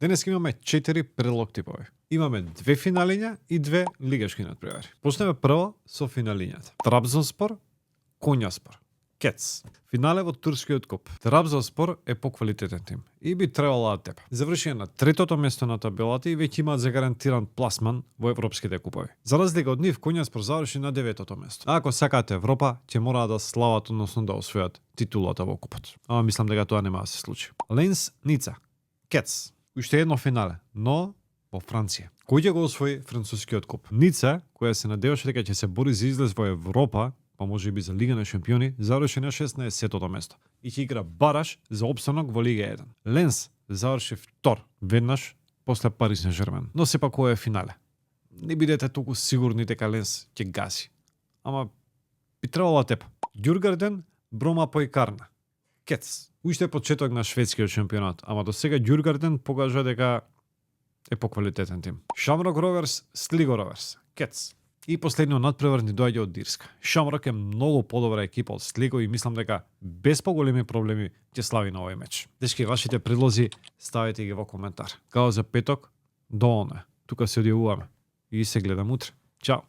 Денес имаме 4 предлог типови. Имаме 2 финалиња и 2 лигашки надпревари. Почнеме прво со финалињата. Трабзонспор, Конјаспор. Кец. Финале во турскиот куп. Трабзонспор е поквалитетен тим и би требало да тепа. Завршија на третото место на табелата и веќе имаат загарантиран пласман во европските купови. За разлика од нив, Конјаспор заврши на 9-то место. А ако сакаат Европа, ќе мора да слават, односно да освојат титулата во купот. Ама мислам дека тоа нема да се случи. Ленс Ница. Кец. Уште едно финале, но во Франција. Кој ќе го освои францускиот куп? Ница, која се надеваше дека ќе се бори за излез во Европа, па може би за Лига на шампиони, заврши на 16-тото место и ќе игра бараш за опстанок во Лига 1. Ленс заврши втор, веднаш после Парис Сен-Жермен. Но сепак ова е финале. Не бидете толку сигурни дека Ленс ќе гаси. Ама би требало тепа. Ѓургарден, Брома Појкарна. Кец. Уште е почеток на шведскиот шампионат, ама до сега Ѓургарден покажа дека е поквалитетен тим. Шамрок Роверс, Слиго Роверс. Кец. И последниот надпревар ни доаѓа од Ирска. Шамрок е многу подобра екипа од Слиго и мислам дека без поголеми проблеми ќе слави на овој меч. Дечки, вашите предлози ставете ги во коментар. Као за петок, доволно е. Тука се одјавуваме и се гледам утре. Чао!